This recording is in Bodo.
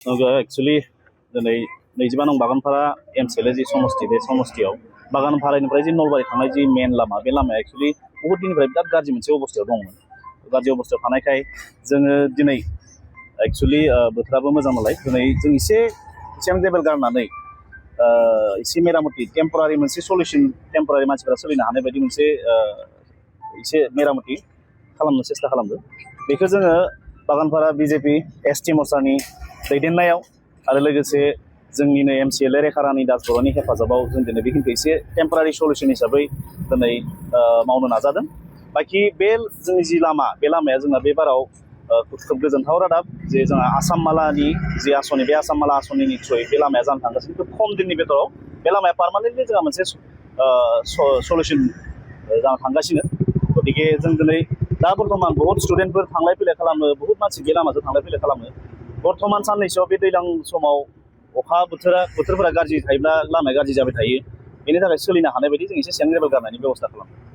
एक्चुअली दिनै 25 नं बागानपारा एमसिएलए जि समष्टि बे समष्टियाव बागानपारानिफ्राय जि नलबारि थांनाय जि मेन लामा बे लामाया एक्चुअली बहुत दिननिफ्राय बिराद गाज्रि मोनसे अबस्थायाव दंमोन। गाज्रि अबस्थायाव थानायखाय जोङो दिनै एक्चुअली बोथोराबो मोजां नालाय दिनै जों एसे लेभेल गारनानै एसे मेरामति टेम्परारि मोनसे सल्युसन टेम्परारि मानसिफोरा सोलिनो हानाय बायदि मोनसे एसे मेरामति खालामनो सेस्था खालामदों। बेखौ जोङो बागानपारा बिजेपि एसटि मोर्चानि दैदेननायाव आरो लोगोसे जोंनिनो एमसिएलए रेखारानि दासबर'नि हेफाजाबाव जों दिनै बेखिनिखौ एसे टेम्परारि सल्युसन हिसाबै दिनै मावनो नाजादों। बाखि बे जोंनि जि लामा बे लामाया जोंना बे बाराव खोब गोजोनथाव रादाब जे जोंहा आसाम मालानि जि आसनि बे आसाम माला आसनिनि थ्रुयै बे लामाया जानो थांगासिनो खोब खम दिननि बेथराव बे लामाया पार्मानेन्टलि जोंहा मोनसे सल्युसन जानो थांगासिनो। गतिके जों दिनै दा बर्थमान बहुत स्टुडेन्टफोर थांलाय फैलाय खालामो, बहुत मानसि बे लामाजों थांलाय फैलाय खालामो। बर्थमान साननैसोआव बे दैज्लां समाव अखा बोथोरफोरा गाज्रि थायोब्ला लामाया गाज्रि जाबाय थायो। बेनि थाखाय सोलिनो हानाय बायदि जों एसे सेन्ड लेभेल गारनायनि बेबस्था खालामो।